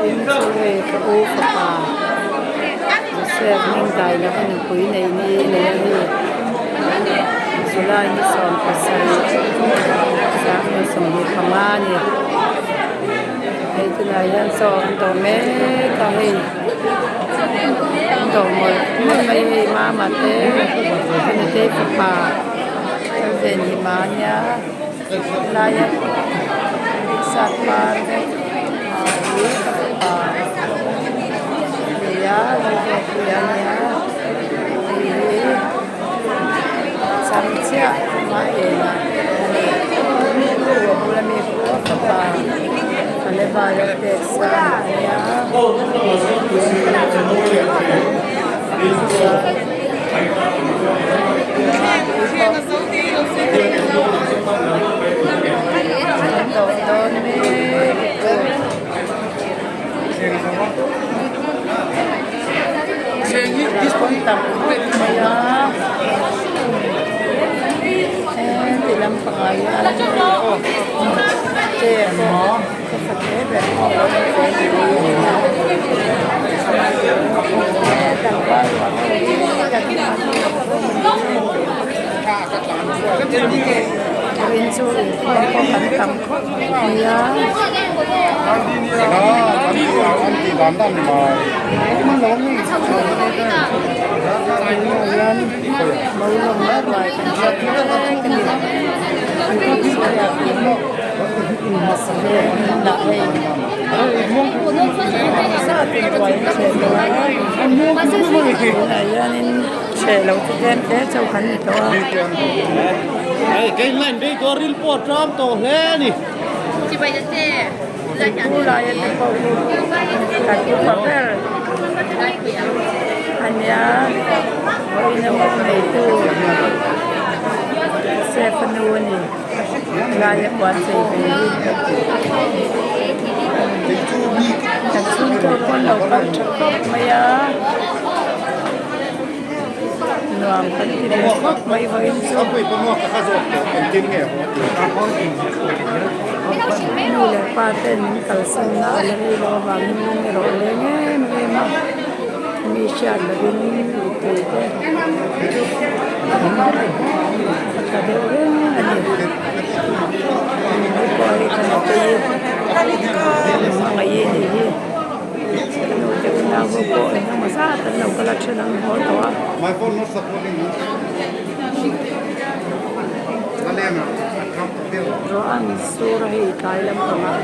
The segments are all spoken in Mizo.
In chu hei ka u fapa Joseph Hmingdai laka nupui nei ni nei a ni. July ni 17 25 a ni. Hei tunah hian chaw an dawh mek a hei an dawh mawlh mawlh mai a hei mama te ka nutei fapa kal ve ni mah a nia helaia sat par te hi ka fapa nei a lalruatpuia a nia hei hi cham chiah mah eng a ni a bula mi pawh fapa Kaleva pek sa a nia. An dawh dawn mek pawn tam khawp mai a heti lampangah hian chair pawh ka fate ber pawh a lo awm ve a tlangval rual ho hi kan in chu inkhawm pawh kan tam khawp mai a. Tunah hian Maulawm ruai kan hriat mek a ni. An dah hei zat in ruai an chheh tawh a tunah hianin chheh lo chu tlem te chauh kan ni tawh a. Thu laia te pawh chu kan upa ber a nia vawiin a mo neitu Joseph a nu a ni laia puan chei ve hi kan chhungkaw pawh an lo kal tha khawp mai a nuam kan ti ve khawp mai vawiin chu. Nu leh pa ten min kalsan na a la rei lo avangin lung erawh a leng em em a mi hriat lovin mittui te a tla deuh reng a ni hei pawh hei ka nutei hmangaih anih hi ka nute unau ho pawh engemaw zat an lo kal a then an haw tawh a. Ruah an sur a hei tlai lampangah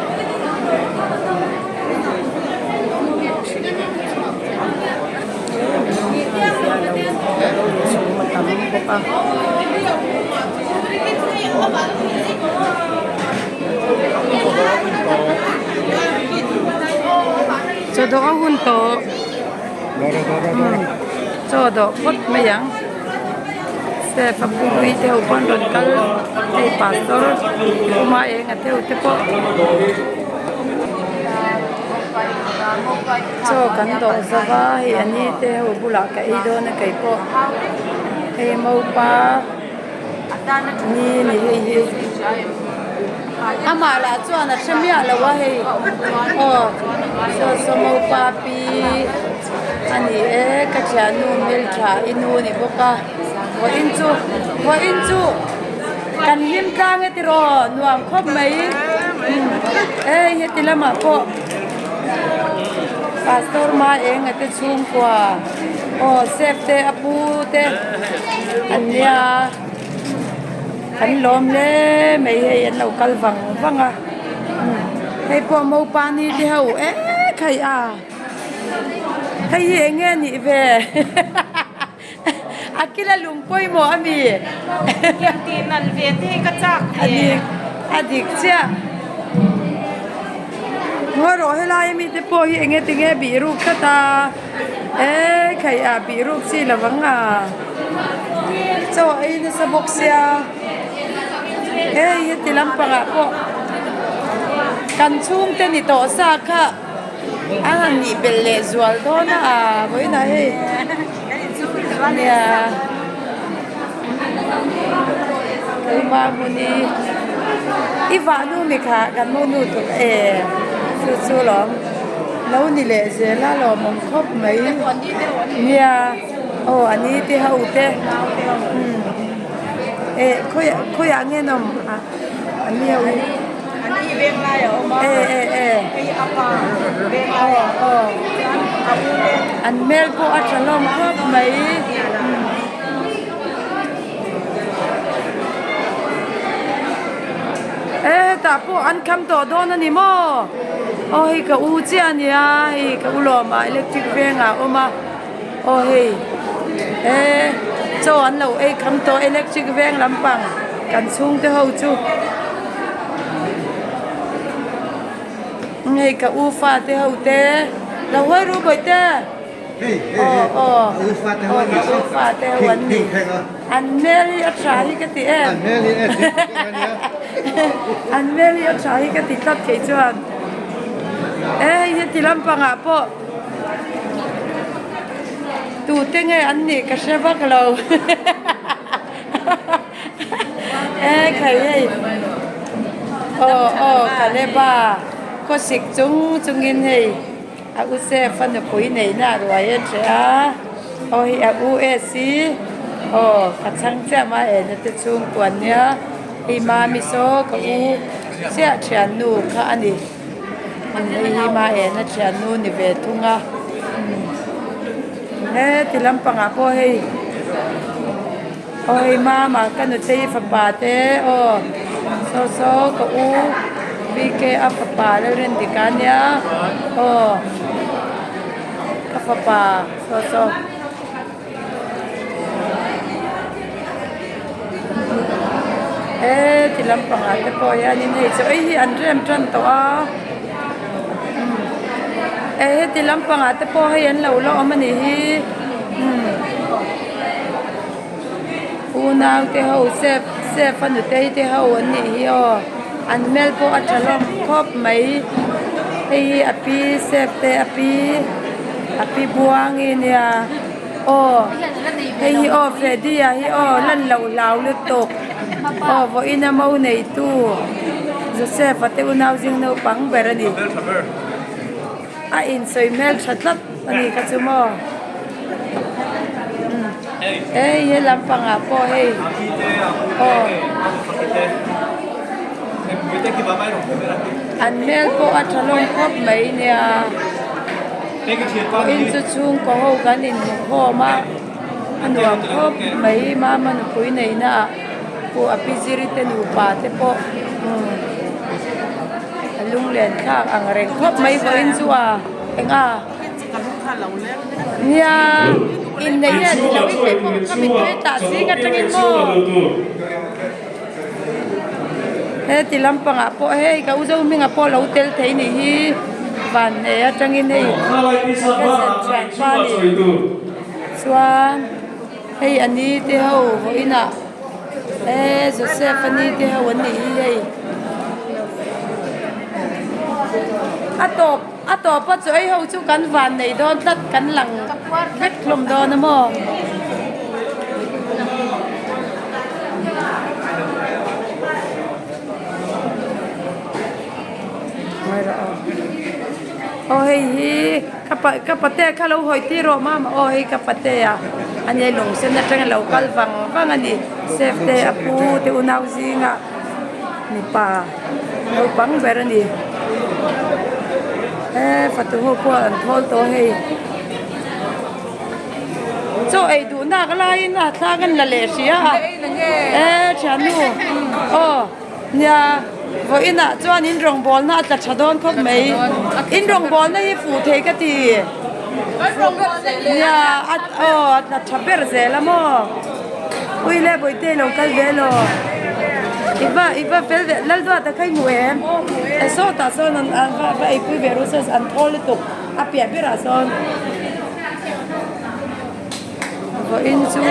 chhum a tam bawk a. Chaw dawh a hun tawh chaw dawh phawt mai ang. Step a pui deuh pawn rawn kal hei pastor kuma eng a deuh te pawh chaw kan dawh zo va hei a ni te ho bulah ka ei dawn a kei pawh hei mopa ni ni hei hi amah lah chuan a hre miah lo a hei aw saw saw mopa pi. A ni e, ka thiannu hmeltha i nu ni bawk a, vawiin chu vawiin chu kan hlim tlang e tiraw nuam khawp mai hei heti lamah pawh pastor ma eng a te chhungkua aw sep te a pu te an nia kan lawm hle mai hei an lo kal vang vang a hei pawh mopani te ho ek hei a. Hei hi eng nge nih ve? A kila lung pawimawh a mi? Tih nalh ve te hi ka chak ve. A dik, a dik chiah. Ngawi rawh helai ami te pawh hi eng nge tinge bih ruk tlat a? E khaih ah bih ruk chi lo ang a. Chaw a ei nasa bawk sia. Hei heti lampangah pawh kan chhungte ni tawh sa kha. A han nih belh leh zual dawn a vawiinah hei nia keimah hmun hi i vah nu mi kha kan mu nu tuk e chu chu lawm. Lo ni leh zel a lawmawm khawp mai. Nia aw a ni te ho te umm eh khawiah khawiah nge an awm a an ni ho hi eh eh eh aw aw an hmel pawh a tha hlawm khawp mai umm. E hetah pawh an kham tawh dawn a ni maw aw hei ka u chiah a nia hei ka u lawmah electric vengah a awm a aw hei e chaw an lo ei kham tawh electric veng lampang kan chhungte ho chu hei ka u fate ho te lo hawi ru bawihte. Aw aw aw ka u fate ho an ni an hmel hi a tha hi ka ti em an hmel hi a tha hi ka ti tlat kei chuan e hei hi ti lampangah pawh tute nge an nih ka hre vak lo e khai hei aw aw Kaleba khawsik chung chungin hei. A u Sef a nupui neihna a ruai a ṭheh a, aw hei a u S hi aw ka chhang chiah mai ena te chhungkua an nia, hei mami saw ka u chiah thiannu kha a ni, hei hi ma ena thiannu ni ve thung a, heti lampangah pawh hei aw hei mama ka nutei fapa te aw saw saw ka u V K a fapa Lalrindika ania aw ka fapa saw saw. He ti lampangah te pawh hianin hei chu ei hi an rem tan tawh a e heti lampangah te pawh hei an lo la awm a nih hi umm. Unau te ho sep sep a nutei te ho an nih hi aw an hmel pawh a tha hlawm khawp mai hei hi a pi sep te a pi a pi buangi nia aw hei hi aw Freddy a hi aw lan loh hlau lutuk aw vawiin a mo neitu Joseph a te unau zing naupang ber a ni. A insawi hmel tha tlat a ni kha chu maw hei he lampangah pawh hei aw an hmel pawh a tha hlawm khawp mai nia pawhin chu chhungkaw ho kan inhmu khawm a a nuam khawp mai mama nupui neihna ah pawh a pi ziri te nupa te pawh umm. A lunglen thlak ang reng khawp mai vawiin chu a eng a nia inneih hian ni lo in theih pawh ka mittui tah zing atangin maw he ti lampangah pawh hei ka u Zohminga pawh lo tel thei nih hi vanhneh atangin hei ka zet thianpa a ni chuan hei a ni te ho vawiinah. Eee Joseph a ni te ho an nih hi hei a tawp a tawp a chaw ei ho chu kan van nei dawn tlat kan lang vek hlawm dawn a maw. Aw hei hi ka pa ka patea kha lo hawi tir rawh mama aw hei ka patea a nia lung sen atanga lo kal vang vang a ni safe te a pu te unau zinga mipa naupang ber a ni he fatu ho pawh an thawl tawh hei chaw ei duh nak laiin a thlang an la leh hria a e thiannu aw. Nia, vawiinah chuan in rawngbawlna a tla tha dawn khawp mai. In rawngbawlna hi fuh thei ka ti. Nia, a aw a tla tha ber zel a maw. Ui le Bawihte lo kal ve law. I va i va fel ve Lalduata kha i hmu em? E sawtah sawn an an va va eipui ve ru saw an thawl lutuk a piah berah sawn. Vawiin chu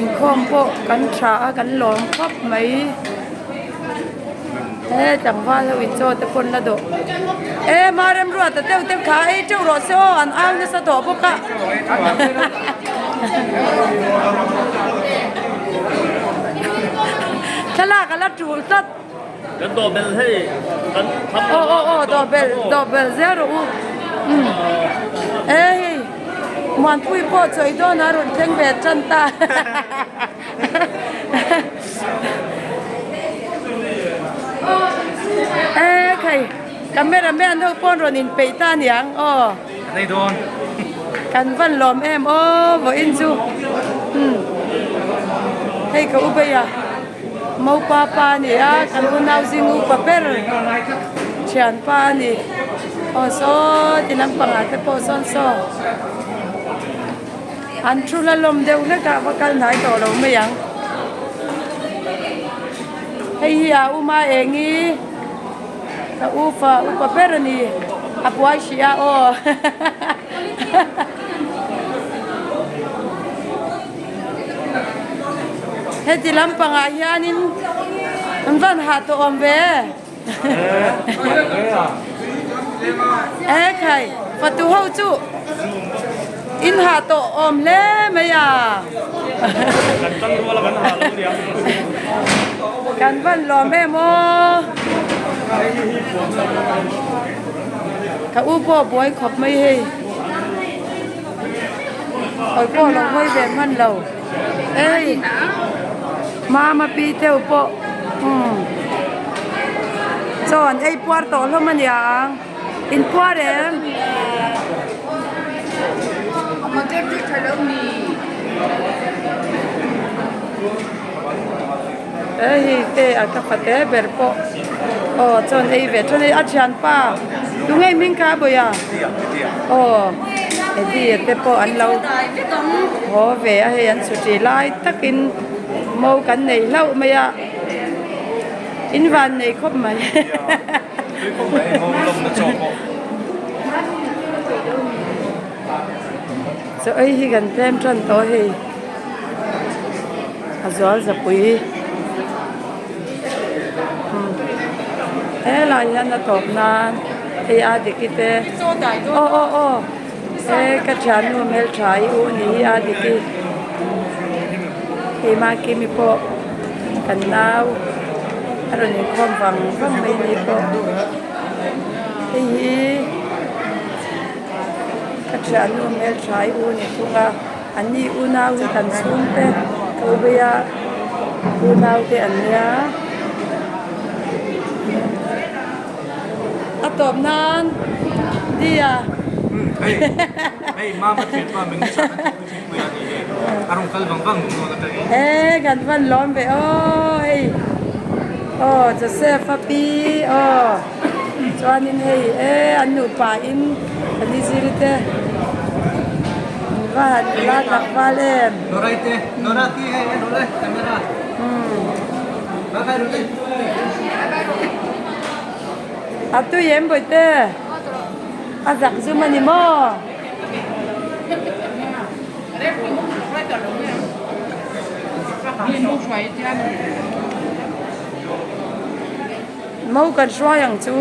inkhawm pawh kan tha a kan lawm khawp mai he tlangval ho in chaw te pawn la dawh e Maremruata deuh te kha ei teuh rawh se aw an au nasa tawh bawk a thlalak a la tul tlat. Kan dawhbel hei kan tham Aw aw aw dawhbel dawhbel zel rawh u. Umm e hei Muanpui pawh chawi dawn a rawn thleng ve tan ta. E khai camera man ho pawn rawn inpeih ta aniang aw. Kan ei dawn. Kan van lawm em aw vawiin chu. Umm hei ka u beih a. Mopa pa a ni a, kan unau zing upa ber thianpa a ni. Aw saw ti lampangah te pawh sawn saw an thu la lawm deuh hlek a, va kal hnai tawh lo mai ang. Hei hi a uma eng i ka upa upa ber a ni, a buai hrih a aw. Heti lampangah hianin an van hah tawh awm ve. E khai, fatu ho chu in hah tawh awm hle mai a. Kan van lawm em aw. Ka u pawh buai khawp mai hei. Hawi pawh lo hawi ve hman lo ei mama pi teu pawh umm chaw an ei puar tawh hlawm a niang in puar em e hei te a ka fate ber pawh aw chaw an ei ve than a a thianpa tunge hming kha a bawih a aw Eddie te pawh an lo haw ve a hei an chhuti lai takin mo kan nei hlauh mai a in van nei khawp mai chaw ei hi kan tlem tan tawh hei a zual zapui helai hian a tawp nan hei a diki te aw aw aw he ka thiannu hmeltha i u ni hi a diki hei mahkimi pawh kan nau a rawn inkhawm vang vang mai ni pawh hei hi ka thiannu hmeltha i u ni thung a. An ni unau hi kan chhungte Kobe-a unau te an nia. A tawp nan Dia. Hei hei mama thianpa min ni sak an thingpui thingpui a ni hei a rawn kal vang vang dawn atangin. E kan van lawm ve aw hei aw Joseph a pi aw chuanin hei e an nupa in an ni zir te. Va han nula tak val em. Norai te, Nora ki hei en rawh le camera. Bye bye rawh le. A tui em bawihte? A zak zum a ni maw? Mo kan hruai ang chu.